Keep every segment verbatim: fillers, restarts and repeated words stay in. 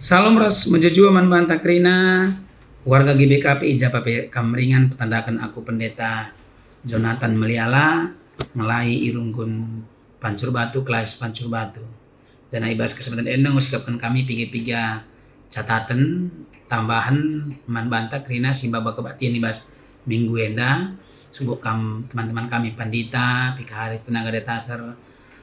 Salam ras mejuah-juah man banta kerina, warga G B K P i ja pe kam ringan, petandaken aku Pendeta Jonathan Meliala, ngelai i runggun Pancur Batu, Kelais Pancur Batu. Janah i bas kesempatan enda enggo sikapken kami piga-piga cataten tambahen man banta kerina si maba kebaktin i bas minggu enda. Subuk kam teman-teman kami pandita, vikaris, tenaga dietaser,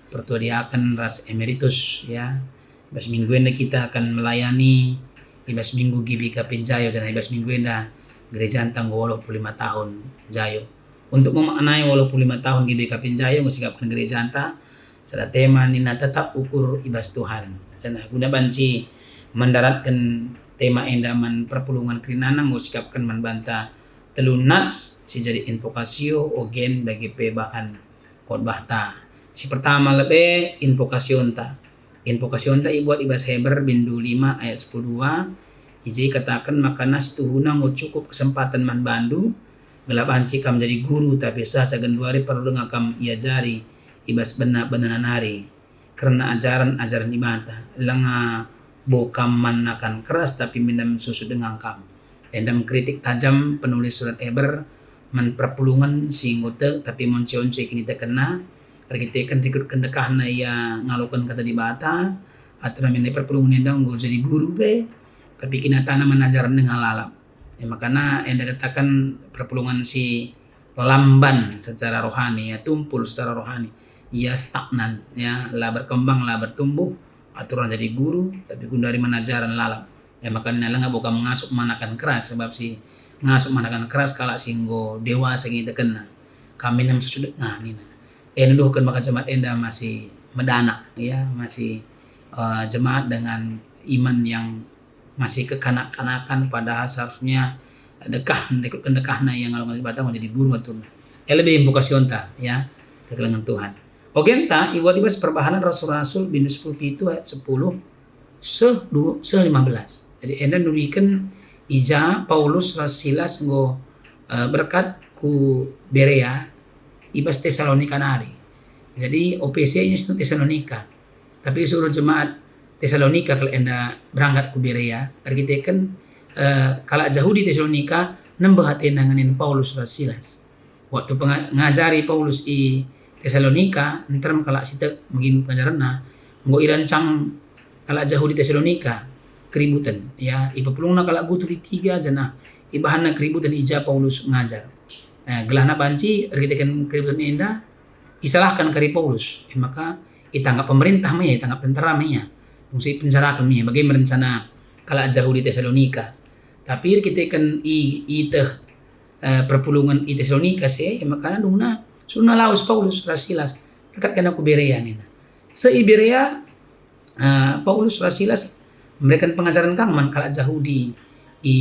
pertua diaken ras emeritus, ya. I bas minggu enda kita akan melayani i bas minggu G B K P Njayo, janah i bas minggu enda gerejanta enggo waluh puluh lima tahun Njayo. Untuk memaknai waluh puluh lima tahun G B K P Njayo enggo sikapken gerejanta sada tema nina Tetap Ukur i bas Tuhan. Janah guna banci mendaratken tema enda man perpulungen kerinana enggo sikapken man banta telu nats si jadi invokasio, ogen, bage pe bahan khotbahta. Si pertama lebe invokasionta. Invokasionta ibuat i bas Heber bindu lima ayat sepuluh dua, i je ikataken maka situhuna enggo cukup kesempaten man bandu, gelah banci kam jadi guru, tapi seh genduari perlu denga kam iajari i bas bena-benana nari kerna ajaren-ajaren Dibata. Langa bo kam man nakan keras, tapi minem susu denga kam. Enda mengkritik tajam penulis surat Heber man perpulungen si enggo tek tapi monce-once kinitekenna, erkiteken rikutken dekahna ia ngaloken Kata Dibata, atur min perpulungen enda enggo jadi guru pe, tapi kinatana man ajaren denga lalap. E makana enda kataken perpulungen si lamban secara rohani, ya, tumpul secara rohani. Ia stagnan, ya, la berkembang, la bertumbuh, aturna jadi guru, tapi genduari man ajaren lalap. E makana langa bo kam ngasup man nakan keras, sebab si ngasup man nakan keras kalak si enggo dewasa kinitekenna. Kam minem susu denga nina. E nuduhken maka jemaat enda masih medanak, ya, masih, eh, jemaat dengan iman yang masih kekanak-kanakan, padahal seharusnya dekah, rikutken dekahna ia ngaloken Dibata enggo jadi guru aturna. E lebe invokasionta, ya, kekelengen Tuhan. Ogenta ibuat i bas Perbahanen Rasul-Rasul bindu sepuluh pitu ayat sepuluh seh du-, seh lima belas. Jadi enda nuriken i ja Paulus ras Silas enggo, eh, berkat ku Berea i bas Tesalonika nari. Jadi O P C-nya sintu Tesalonika. Tapi isuruh jemaat Tesalonika kal enda berangkat ku Berea, erkiteken, eh, kalak Jahudi Tesalonika nembeh atena ngenen Paulus ras Silas. Waktu penga-, ngajari Paulus i Tesalonika, nterem kalak si tek megi pengajarenna, enggo irancang kalak Jahudi Tesalonika keributen, ya, ipepulungna kalak gutu lit tiga, janah ibahanna keributen i ja Paulus ngajar. Eh, gelahna banci erkiteken keributen enda, isalahken kari Paulus, e maka itangkap pemerintah me ia, itangkap tentara me ia, dungsi ipenjaraken me ia. Bage me rencana kalak Jahudi Tesalonika. Tapi erkiteken i-, iteh, eh, perpulungen i Tesalonika si e, e maka dungna suruhna lawes Paulus ras Silas, berkat kena ku Berea nina. Seh i Berea, eh, Paulus ras Silas mereken pengajaren kang man kalak Jahudi i,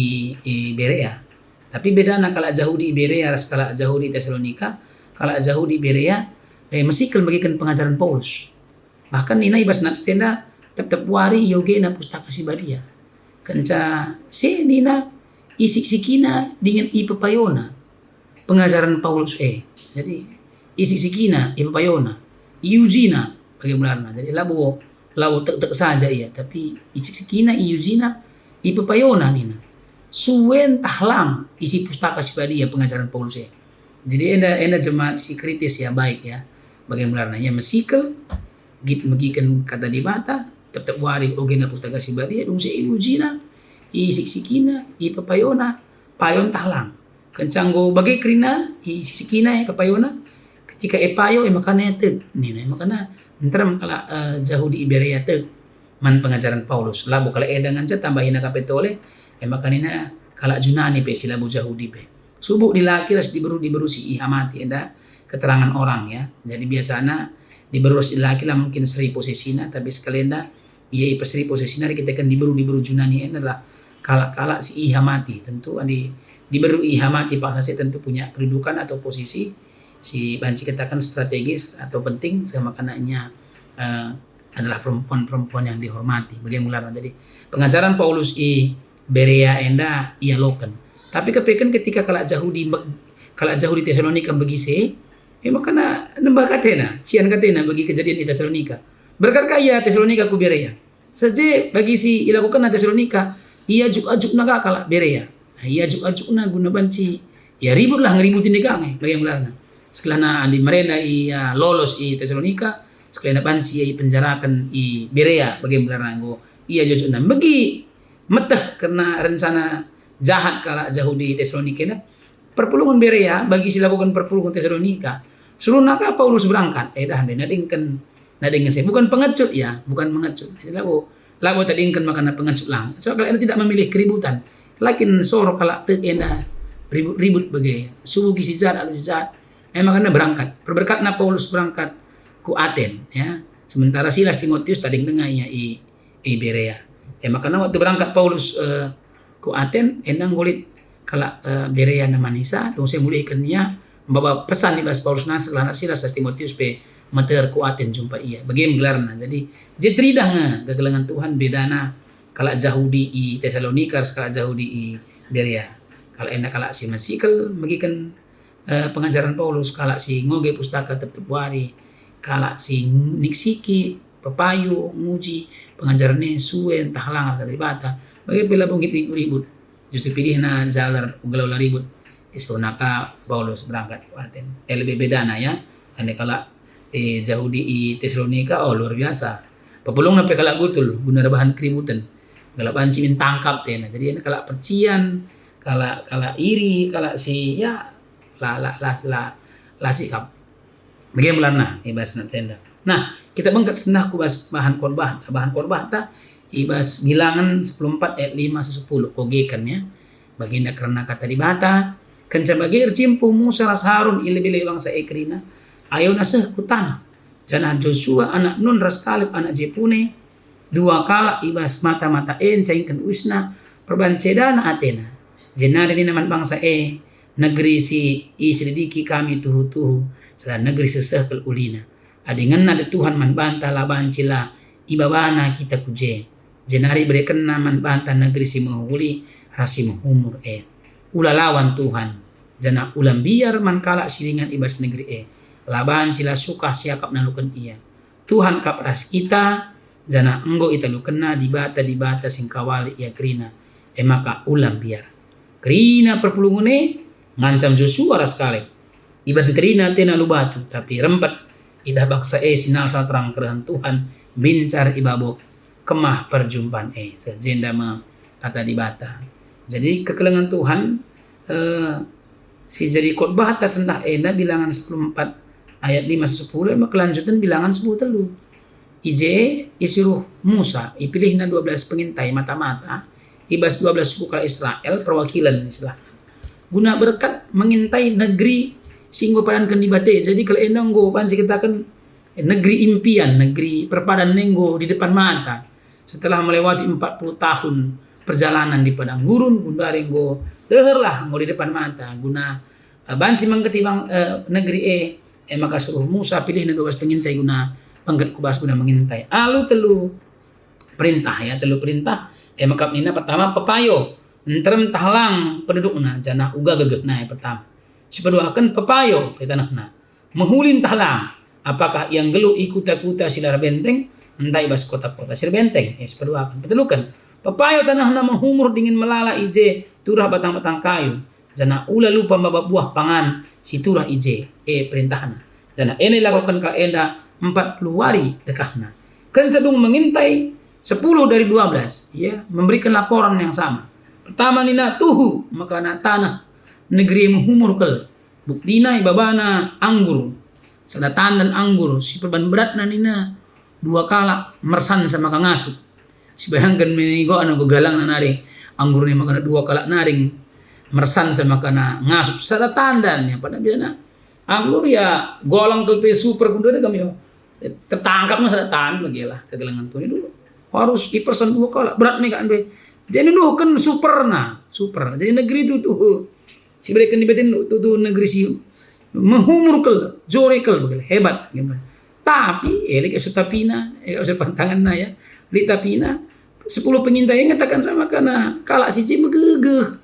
i Berea. Tapi bedana kalak Jahudi i Berea ras kalak Jahudi i Tesalonika, kalak Jahudi i Berea, eh, mesikel megiken pengajaren Paulus. Bahkan nina i bas nats enda, tep-tep wari iogena Pustaka Si Badia. Kenca si e nina, isiksikina dingen ipepayona pengajaren Paulus e. Jadi, isiksikina, ipepayona, iujina, bage mulana. Jadi, labo, labo tek-tek saja ia, tapi isiksikina, iujina, ipepayona nina. Sue ntah lang isi Pustaka Si Badia pengajaren Paulus e. Jadi, enda, enda jemaat si kritis ya, baik ya, bage mulana. Ia mesikel, git megiken Kata Dibata, tep-tep wari ogena Pustaka Si Badia, dungsi iujina, isiksikina, ipepayona, payo ntah lang. Kenca enggo bage kerina, isiksikina, ipepayona, ketika ipayo, e makana ia tek, nina, e makana nterem kalak, eh, Jahudi i Berea tek man pengajaren Paulus. Labo kalak enda ngenca tambahina ka pe tole, e maka nina kalak Junani pe si labo Jahudi pe. Subuk dilaki ras diberu-diberu si ihamati enda keterangan orang, ya. Jadi biasana diberu ras dilaki la mungkin seri posisina, tapi sekalenda ia ipeseri posisina erkiteken diberu-diberu Junani enda adalah kalak-kalak si ihamati. Tentu adi diberu ihamati paksa si tentu punya kedudukan atau posisi si banci kataken strategis atau penting, seh makana ia, eh, adalah perempuan-perempuan yang dihormati. Bage mulana. Jadi, pengajaren Paulus i Berea enda ialoken. Tapi kepeken ketika kalak Jahudi me-, kalak Jahudi Tesalonika begi si e, e makana nembeh ka atena, cian ka atena bagi kejadian i Tesalonika. Berkat ka ia Tesalonika ku Berea. Seh je bagi si ilakokenna Tesalonika, iajuk-ajukna ka kalak Berea. Nah, iajuk-ajukna guna banci, ya, ributlah, ngeributi nde ka nge, bage gelarna. Sekalana adi merenda ia lolos i Tesalonika, sekalana banci ia ipenjaraken i Berea, bage gelarna, enggo iajuk-ajukna. Megi meteh kerna rencana jahat kalak Jahudi Tesalonika enda. Perpulungen Berea bagi si lakoken perpulungen Tesalonika. Suruhna ka Paulus berangkat, eh, dah, nde nadingken, nadingken seh. Bukan pengecut, ya, bukan pengecut. Jadi labo, labo tadingken makana pengecut lang. Sebab kalak enda tidak memilih keributan. Lakin soro kalak tek enda ribut-ribut bage. Subuki si jahat, alu si jahat. Eh, makana berangkat. Perberkatna Paulus berangkat ku Aten, ya. Sementara Silas, Timotius tading denga ia i, i Berea. Eh, makana waktu berangkat Paulus, eh, ku Aten, enda enggo lit kalak, eh, Berea nemanisa, dungse mulihken ia, maba pesan i bas Paulus nasa, sekalana Silas ras Timotius pe meter ku Aten jumpa ia. Bage me gelarna. Jadi, je teridah nge kekelengen Tuhan bedana kalak Jahudi i Tesalonika ras kalak Jahudi i Berea. Kalak enda kalak si mesikel megiken, eh, pengajaren Paulus, kalak si ngoge pustaka tep-tep wari, kalak si niksiki, pepayo, nguji pengajaren e sue ntah lang ras Kata Dibata. Bage pe labo nggit ribut-ribut. Justru pilihna jalan gelah la ribut. Isuruhna ka Paulus berangkat ku Aten. Eh, lebe bedana, ya. Enda kalak, eh, Jahudi i Tesalonika, oh, luar biasa. Pepulungna pe kalak gutul, guna erbahan keributan. Kalak banci min tangkap, ya. Nah, jadi enda kalak percian, kalak, kalak iri, kalak si, ya, la, la, la, la, la sikap. Bage me gelarna i bas nat enda. Nah, kita bengket sendah ku bas bahan khotbahta. Bahan khotbahta i bas Bilangen sepuluh empat ayat lima seh sepuluh. Kogeken, ya. Bagenda kerna Kata Dibata, kenca bage erjimpuh Musa ras Harun i lebe-lebe bangsa e kerina, ayona seh ku taneh. Janah Josua anak Nun ras Kaleb anak Jepune, dua kalak i bas mata-mata e ncaingken uisna perbancedana atena. Jenari nina man bangsa e, "Negeri si iselidiki kami tuhu-tuhu, sada negeri seh kal ulina. Adi ngena atet Tuhan man banta, la banci la ibabana kita ku je. Jenari iberekenNa man banta negeri si mehuli ras si mehumur e. Ula lawan Tuhan, janah ula mbiar man kalak si ringan i bas negeri e. La banci la sukah siakap naluken ia. Tuhan kap ras kita, janah enggo italukenNa dibata-dibata si ngkawali ia kerina, e maka ula mbiar." Kerina perpulungen e ngancam Josua ras Kaleb. Ibanci kerina atena alu batu, tapi rempet idah bangsa e si nalsa terang kerehen Tuhan mbincar i babo kemah perjumpan e. Seh jenda me Kata Dibata. Jadi, kekelengen Tuhan, eh, si jadi khotbahta sendah enda Bilangen sepuluh empat ayat lima seh sepuluh, e me kelanjuten Bilangen sepuluh telu. I je isuruh Musa, ipilihna dua belas pengintai mata-mata, i bas dua belas suku kalak Israel, perwakilen istilahna. Guna berkat mengintai negeri si enggo ipadanken Dibata e. Jadi, kalak enda enggo banci kataken negeri impian, negeri perpadan e enggo di depan mata. Setelah melewati empat puluh tahun perjalanan di padang gurun, genduari enggo deherlah, enggo di depan mata, guna, eh, banci mengketi bang, eh, negeri e, e maka suruh Musa pilihna dua belas pengintai guna bengket ku bas guna mengintai. Alu telu perintah, ya, telu perintah, e maka nina pertama, pepayo, nterem ntah lang pendudukna, janah uga gegehna, e pertama. Si peduaken, pepayo pe tanehna. Mehuli ntah lang, apakah ia nggeluh i kuta-kuta si la erbenteng, ntah i bas kota-kota si erbenteng? E, si peduaken. Peteluken, pepayo tanehna mehumur dingen melala i je turah batang-batang kayu, janah ula lupa maba buah pangan si turah i je, e perintahna. Janah enda ilakoken kalak enda empat puluh wari dekahna. Kenca dung mengintai sepuluh dari dua belas, ia memberikan laporan yang sama. Pertama nina, tuhu maka na taneh negeri mehumur kal. Buktina ibabana anggur, sada tandan anggur si perban beratna nina dua kalak mersansa maka ngasup. Sibayangken me igo anu galangna nari anggur e maka dua kalak nari mersansa maka ngasup sada tandan, ya, pada biasana anggur, ya, golang kal pe super kundena kami, ya. Tertangkap me sada tandan, bagilah kegelengen tuni dulu. Harus ipersan dua kalak, berat nih kan be. Jadi nuduhken superna, super. Jadi negeri itu tuh si ibereken Dibata tuhu negeri si mehumur kal, jore kal, bage hebat, gitu. Tapi, eh, lit kal tapina, eh, kal pantanganna, ya. Lit tapina, sepuluh pengintai ngataken sama kerna kalak si je megegeh.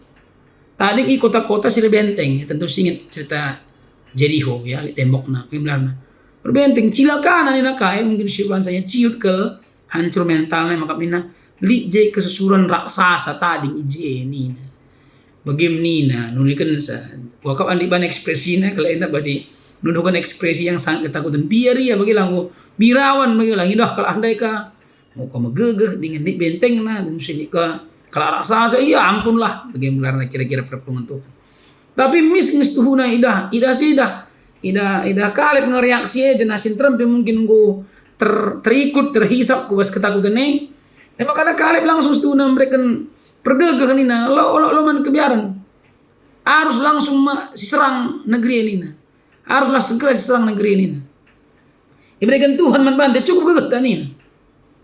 Tading i kota-kota si erbenteng, ya, tentu si inget cerita Jeriho, ya, lit tembokna, bage gelarna. Erbenteng, cilakana nina ka, ya, mungkin si bansa, ya, ciut kal, hancur mentalna, maka nina, "Lit je kesusuren raksasa tading i je," nina. Bage nina, nurikensa. Kuakap andi ban ekspresina, kalau enda berarti nuduhken ekspresi yang sangat ketakutan. Biar ia bagi langgo birawan bagi lang idah kalau andai ka muka megegeh dingen lit bentengna, musim ka kalau raksasa, ia ampunlah, bagi mulana kira-kira perpulungen Tuhan. Tapi mis nges tuhuna idah, idah sidah, idah, idah Kaleb nge reaksi e, jenah si nterem pe mungkin enggo ter-, terikut, terhisap ku bas ketakutan e. E maka Kaleb langsung situhuna mereken pergegeh nina, "Lo, lo, lo man kebiaren. Arus langsung me-, siserang negeri e," nina. "Aruslah segera siserang negeri e," nina. Ibereken Tuhan man banta cukup gegehta nina.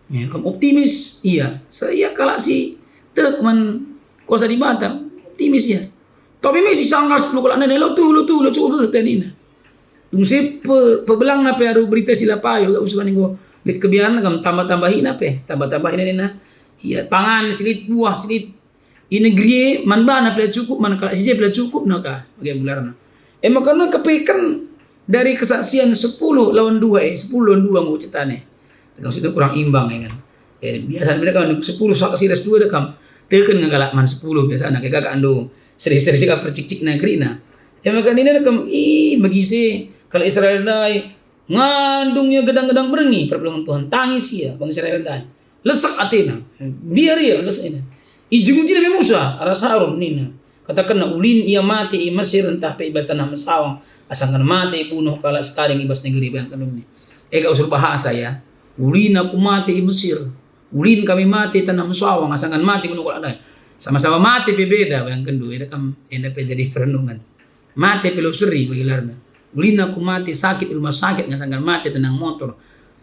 Ya, kam optimis, iya. Saya kalak si tek man kuasa Dibata, optimis ya. Tapi misi sanggal sepuluh kalak nene, "Lo tuhu, lo tuhu, lo cukup gegehta," nina. Dung si pe-, pebelangna pe aru berita si la payo, gak usah enggo lit kebiaran kam tambah-tambahina pe, tambah-tambahina nina. Iya, pangan silit, buah silit. I negeri e man bana pe la cukup, man kalak si je pe la cukup naka, bage gelarna. E maka na kepeken dari kesaksian sepuluh lawan dua e, sepuluh lawan dua enggo ceritana. Maksudnya kurang imbang ya kan. Eh, biasa beda kan sepuluh saksi ras dua dekam. Teken nge kalak man sepuluh biasana, kayak kakak ando seri-seri sika percik-cik negeri na. E maka nina dekam, "Ih, bagi se kalak Israel ndai ngandung ia gedang-gedang merengi perpulungen Tuhan, tangis ia bangsa Israel ndai. Lesek atena, biar ia lesek atena." Ijung-ijung me Musa ras Harun nina, katakenna, "Ulin ia mate i Mesir ntah pe i bas taneh mesawang, asangken mate ibunuh kalak si tading i bas negeri." Bayangken dulu. Ega usur bahasa ya. "Ulin aku mate i Mesir. Ulin kami mate i taneh mesawang, asangken mate ibunuh kalak ndai." Sama-sama mate pe beda, bayangken dulu. Enda kam, enda pe jadi perenungan. Mate pe lo seri bagi gelarna. Ulina ku mate sakit i rumah sakit, ngasangkan mate tenang motor.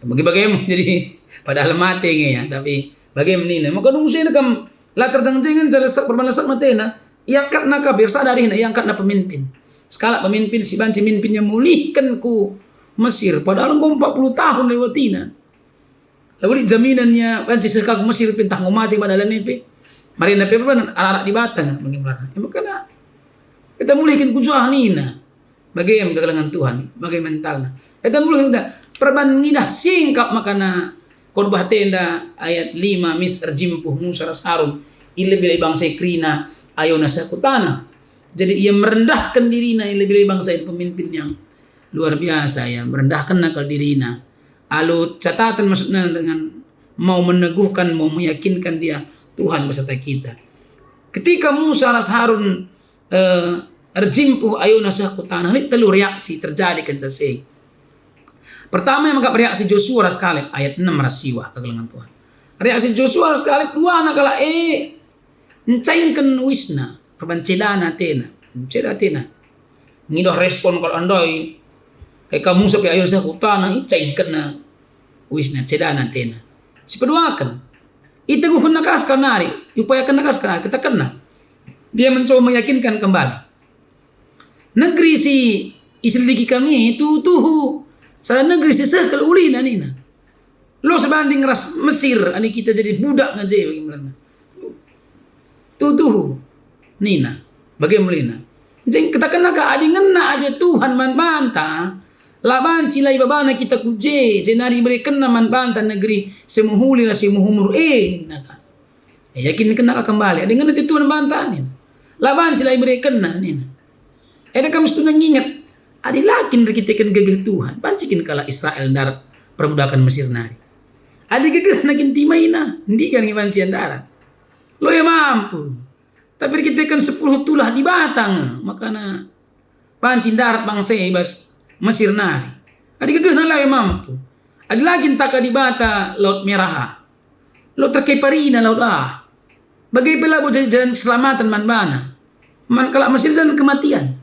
Bagi-bagi emang jadi padahal mate nge ya, tapi bagi menina. Maka dung sini kam la terjeng-jengen cara sek perban sek matena. Iangkatna ka biar sadar iangkatna pemimpin. Sekalak pemimpin si banci mimpinnya mulihken ku Mesir, padahal enggo empat puluh tahun lewatina. Labo lit jaminanna banci seh ka ku Mesir pe ntah enggo mate bana dalan e pe. Marenda pe perbahan arak-arak Dibata nge bagi mulana. E maka la. Kita mulihken ku jah nina. Bage me kekelengen Tuhan, bage mentalna. Kita mulihken kita perban ngidah singkap makana khotbah tenda ayat lima mis erjimpuh Musa ras Harun i lebe-lebe bangsa e kerina ayona seh ku taneh. Jadi ia merendahken dirina i lebe-lebe bangsa e pemimpin yang luar biasa ya, merendahken akal dirina. Alu catatan maksudna dengan mau meneguhkan, mau meyakinkan dia Tuhan beserta kita. Ketika Musa ras Harun, eh, erjimpuh ayona seh ku taneh, lit telu reaksi terjadi kenca si. Pertama yang mekap reaksi Josua ras Kaleb, ayat enam ras siwah kekelengen Tuhan. Reaksi Josua ras Kaleb, dua anak kalak e ncaingken uisna, perban cedana atena, ceda atena. Ngidah respon kalak ndai, kai ka Musa pe ayona seh ku taneh, icaingkenna uisna, cedana atena. Sipeduaken, iteguhkenna ka sekali nari, iupayakenna ka sekali nari, katakenna. Dia mencoba meyakinkan kembali. Negeri si iselidiki kami tuhu-tuhu sada negeri si seh kal ulina nina. Lo sebanding ras Mesir, adi kita jadi budak nge je bagi mulana. Tuhu-tuhu nina, bage mulina. Jadi katakenna ka adi ngena ate Tuhan man banta, la banci la ibabana kita ku je, jenari iberekenna man banta negeri si mehuli ras si mehumur e, nina ka. Yakinkenna ka kembali, adi ngena ate Tuhan man banta nina. La banci la iberekenna nina. Eda kam situhuna nginget, adi la kin erkiteken gegeh Tuhan, banci kin kalak Israel ndarat perbudaken Mesir nari? Adi gegehna kin timaina, ndigan nge banci ia ndarat? Lo ia mampu. Tapi erkiteken sepuluh tulah Dibata nge, makana banci ndarat bangsa e i bas Mesir nari. Adi gegehna la ia mampu. Adi la kin taka Dibata Laut Merah, lo terkeparina laut ah. Bage pe labo jadi jalan keselamaten man bana. Man kalak Mesir jalan kematian.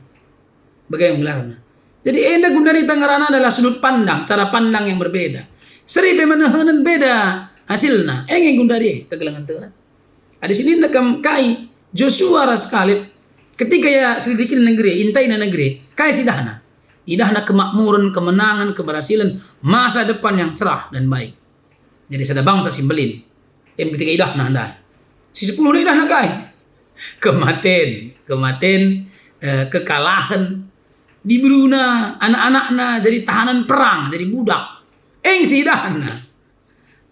Bage gelarna. Jadi enda gundari tangerana adalah sudut pandang, cara pandang yang berbeda. Seri pe menehenen beda hasilna. Enge gundari e, kegelengen Tuhan. Adi sini kam kai, Josua ras Kaleb, ketika ia selidiki negeri, intaina negeri, kai si idahna? Idahna kemakmuren, kemenangan, keberhasilan, masa depan yang cerah dan baik. Jadi sada bangsa si mbelin. Em ketika idahna ndai. Si sepuluh ndai idahna kai? Kematen, kematen, eh, kekalahen. Diberuna anak-anakna jadi tahanan perang, jadi budak. Eng si idahna.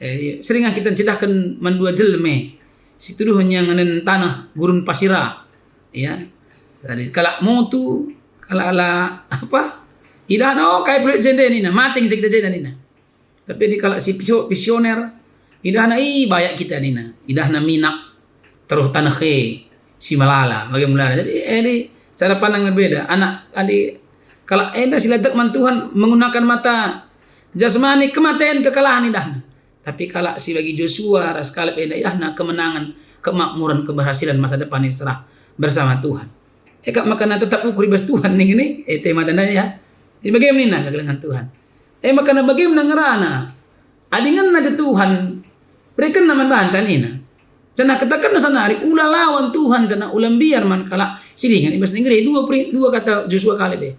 Eh, sering kita ncidahken man dua jelma, si tuduh nyanganen taneh gurun pasira, ya. Jadi kalak motu, kalak la apa, idahna, "Oh, kai pe lit jenda," nina, "Mate nge kita jenda," nina. Tapi adi kalak si pisio-, pisioner, idahna, "Ih, bayak kita," nina. Idahna minak, terus taneh e si melala, bage melala. Jadi, eh, adi cara pandang berbeda. Anak, adi kalak enda si la tek man Tuhan menggunakan mata jasmani, kematen, kekalahen idahna. Tapi kalak si bagi Josua ras Kaleb enda idahna kemenangan, kemakmuran, keberhasilan masa depan yang cerah bersama Tuhan. E kap maka tetap ukur i bas Tuhan ning ini, eh, tema tanda ya. Jadi bage menina kegelengan Tuhan. E maka bage menina ngerana. Adi ngena ate Tuhan, berekenna man banta nina. Janah katakenna sanari, "Ula lawan Tuhan, janah ula mbiar man kalak si ringan i bas negeri." Dua peri-, dua kata Josua Kaleb e.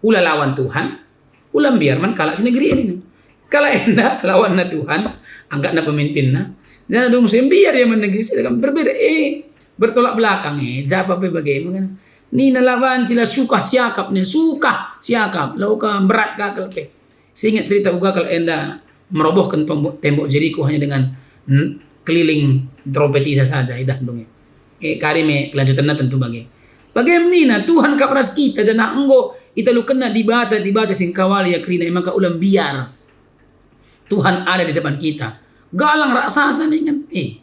"Ula lawan Tuhan, ula mbiar man kalak si negeri e," nina. Kalak enda lawanna Tuhan, angkatna pemimpinna. Janah dung si mbiar ia man negeri si kan berbeda. Eh, bertolak belakang, eh, japa pe bage, maka nina, "La banci, la sukah siakap," nina, "sukah siakap, la uka berat gakel pe." Seinget cerita uga kal enda merobohken tombok, tembok Jeriko hanya dengan n-, keliling trompetisa saja idah ndunge. E, kari me kelanjutanna tentu bage. Bage menina Tuhan kap ras kita, janah enggo italukenna Dibata, Dibata si ngkawali ia kerina, e maka ula mbiar. Tuhan ada di depan kita. Galang raksasa ningen. Eh,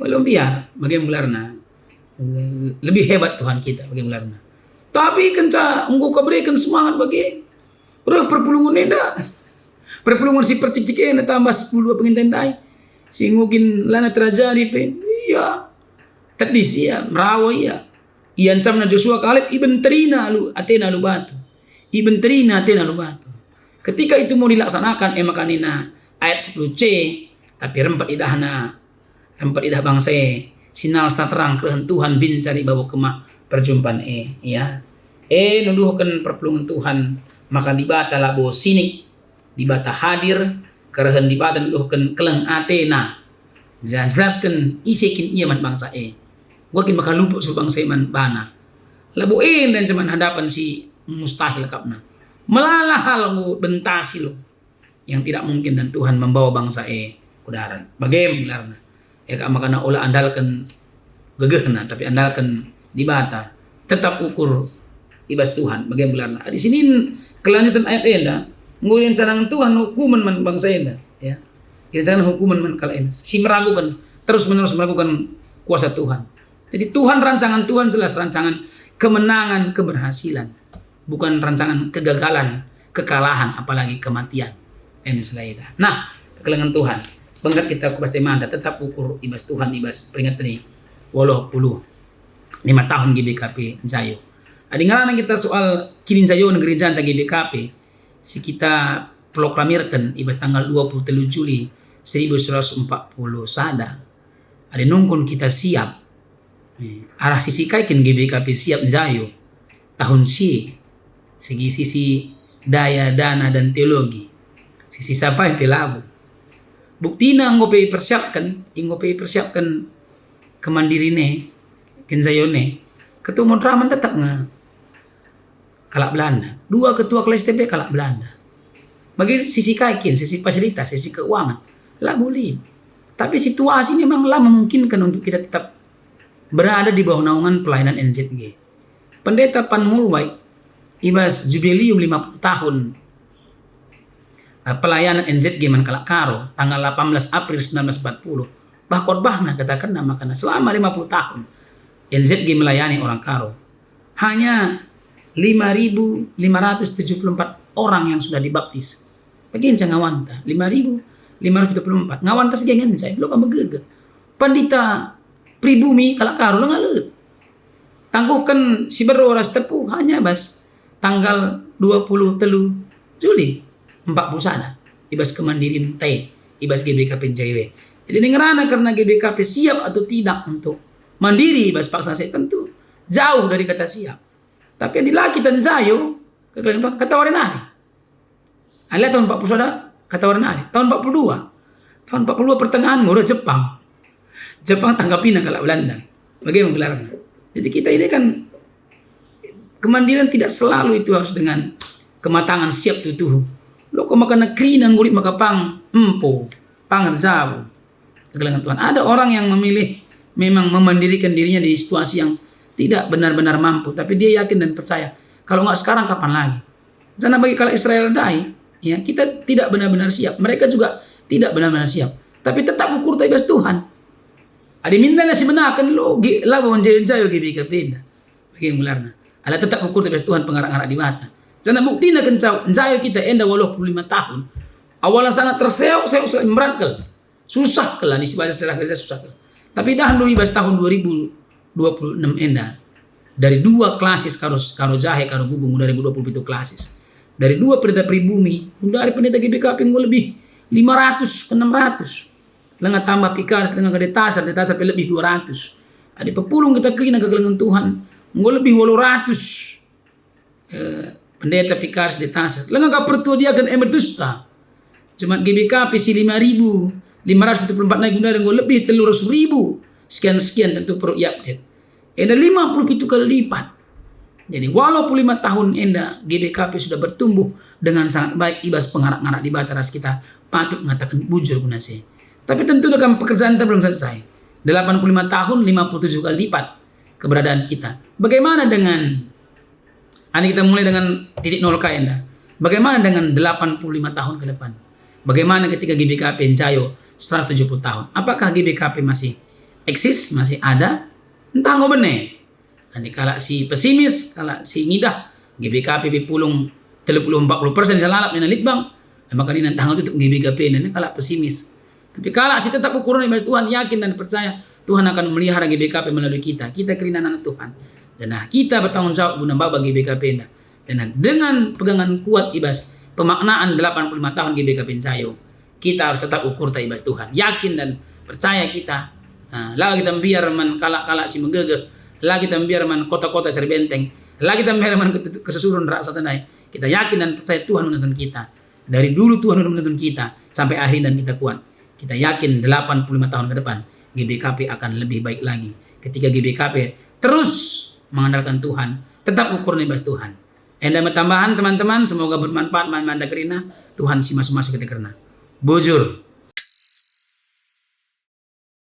Walau mbiar, bage gelarna. Lebih hebat Tuhan kita, bage gelarna. Tapi kenca enggo kabereken semangat bage, reh perpulungen enda. Perpulungen si percik-cik enda tambah sepuluh dua penginta ndai. Si enggo kin lana terajari pe. Ia. Tedis ia, merawa ia. Iancamna Josua Kaleb, ibenterina alu, atena alu batu. Ibenterina atena alu batu. Ketika itu mau dilaksanakan, e maka nina ayat sepuluh C, tapi rempet idahna, rempet idah bangsa e, sinalsa terang kerehen Tuhan bincar i babo kemah perjumpan e, ya. E nuduhken perpulungen Tuhan, maka Dibata labo sinik, Dibata hadir, kerehen Dibata nuduhken keleng atena, janah jelasken ise kin ia man bangsa e. Enggo kin maka luput seh bangsa e man bana. Labo enda nca man hadapan si mustahil akapna. Melala hal enggo bentasi lo yang tidak mungkin, dan Tuhan membawa bangsa e ku darat. Bage me gelarna. E kap maka ola andalken gegehna, tapi andalken Dibata. Tetap ukur i bas Tuhan, bage me gelarna. Adi sinin kelanjutan ayat enda, enggo irencangen Tuhan hukumen man bangsa enda, ya. Irencangen hukumen man kalak enda. Si meraguken, terus-menerus meraguken kuasa Tuhan. Jadi Tuhan, rancangan Tuhan jelas rancangan kemenangan, keberhasilan. Bukan rancangan kegagalan, kekalahan, apalagi kematian. Em, selaida. Nah, kekelengen Tuhan. Bengket kita ku bas temanta, tetap ukur i bas Tuhan, i bas peringatan ni waluh puluh lima tahun G B K P Njayo. Adi ngerana kita soal kininjayon gerejanta G B K P, si kita proklamirken i bas tanggal dua puluh telu Juli seribu sembilan ratus empat puluh sada. Adi nungkun kita siap, eh, arah sisi kai kin G B K P siap njayo tahun si, segi sisi daya, dana, dan teologi. Sisi sapai pe labo. Buktina enggo pe ipersiapken, enggo pe ipersiapken kemandirin e, kenjayon e. Ketua Madraman tetap nge kalak Belanda. Dua ketua kelas S T P kalak Belanda. Bagi sisi kai kin, sisi fasilitas, sisi keuangan, labo lit. Tapi situasi memang la memungkinkan untuk kita tetap berada di bawah naungan pelayanan N Z G. Pendeta Van Mulwijk i bas jubilium lima puluh tahun, eh, pelayanan N Z G man kalak Karo, tanggal delapan belas April sembilan belas empat puluh, bah khotbahna katakenna maka selama lima puluh tahun N Z G melayani orang Karo, hanya lima ribu lima ratus tujuh puluh empat orang yang sudah dibaptis. Bage nca ngawanta, lima ribu lima ratus tujuh puluh empat. Ngawanta si gengen saya, belum kamu gege. Pandita pribumi kalak Karo la ngalet. Tangguhken si bero ras tepu hanya bas tanggal dua puluh telu Juli empat puluh sada, i bas kemandirin te, i bas G B K P Njayo e. Jadi, adi ngerana kerna G B K P siap atau tidak untuk mandiri i bas paksa saya, tentu jauh dari kata siap. Tapi adi la kita njayo, kekelengen Tuhan, katawari nari. Ala tahun empat puluh sada, katawari nari. Tahun empat puluh dua. Tahun empat puluh dua pertengahan ngurus Jepang. Jepang tangkapina kalak Belanda. Bage me gelarna. Jadi kita ini kan kemandiran tidak selalu itu harus dengan kematangan siap tutuhu. Lo kok maka negeri nang ngurit maka pang empo. pangerjau kegelengen Tuhan. Ada orang yang memilih memang memandirikan dirinya di situasi yang tidak benar-benar mampu, tapi dia yakin dan percaya, "Kalau nggak sekarang, kapan lagi?" Janah bagi kalak Israel ndai, ya, kita tidak benar-benar siap. Mereka juga tidak benar-benar siap. Tapi tetap ukurta i bas Tuhan. Adi minta si benaken lo, ge, labo njayo-njayo G B K P enda. Bage ngelarna. Ala tetap ukurta i bas Tuhan, pengarak-ngarak Dibata. Janah buktina kenca njayo kita enda waluh puluh lima tahun. Awalna sangat terseok-seok, sangat merat kal. Susah kal, adi sibaca sejarah gereja susah kal. Tapi dahan dulu i bas tahun dua ribu dua puluh enam enda, dari dua klasis karo, karo jahe, karo gugu, dari dua puluh pitu klasis. Dari dua pendeta pribumi, dari pendeta G B K P enggo lebih lima ratus ke enam ratus. Langa tambah pikaris, langa ka deta sar, deta sar pe lebih dua ratus. Adi pepulung kita kerina kegelengen Tuhan, enggo lebih waluh ratus, eh, pendeta, pikaris, deta sar. Langa ka pertua diaken emeritusta. Jemaat G B K P si lima ribu lima ratus pitu puluh empat nai gundari enggo lebih telu ratus ribu. Sekian-sekian tentu perlu i-update. Enda lima puluh pitu kali lipat. Jadi, waluh puluh lima tahun enda G B K P sudah bertumbuh dengan sangat baik i bas pengarak-ngarak Dibata ras kita patut ngataken bujur guna si. Tapi tentu dengan pekerjaan kita belum selesai. Delapan puluh lima tahun, lima puluh tujuh kali lipat keberadaan kita. Bagaimana dengan, adi kita mulai dengan titik nol ka enda, bagaimana dengan delapan puluh lima tahun ke depan? Bagaimana ketika G B K P njayo seratus tujuh puluh tahun? Apakah G B K P masih eksis, masih ada? Ntah enggo bene. Adi kalak si pesimis, kalak si ngidah, G B K P pe pulung telu puluh empat puluh persen si lalap nina Litbang, maka nina ntah enggo tutup G B K P nina kalak pesimis. Tapi kalak si tetap ukurna i bas Tuhan, yakin dan percaya Tuhan akan melihara G B K P melalui kita. Kita kerina anak Tuhan. Janah kita bertanggung jawab guna maba G B K P enda. Janah dengan pegangan kuat i bas pemaknaan delapan puluh lima tahun G B K P njayo, kita harus tetap ukurta i bas Tuhan. Yakin dan percaya kita, ah, la kita mbiar man kalak-kalak si megegeh, la kita mbiar man kota-kota si erbenteng, la kita mbiar man ketu-, kesusuren raksasa ndai. Kita yakin dan percaya Tuhan menuntun kita. Dari dulu Tuhan udah menuntun kita, sampai akhir dan kita kuat. Kita yakin delapan puluh lima tahun ke depan, G B K P akan lebih baik lagi. Ketika G B K P terus mengandalkan Tuhan, tetap ukurna i bas Tuhan. Enda me tambahan, teman-teman, semoga bermanfaat man banta kerina. Tuhan si masu-masu kita kerina. Bujur.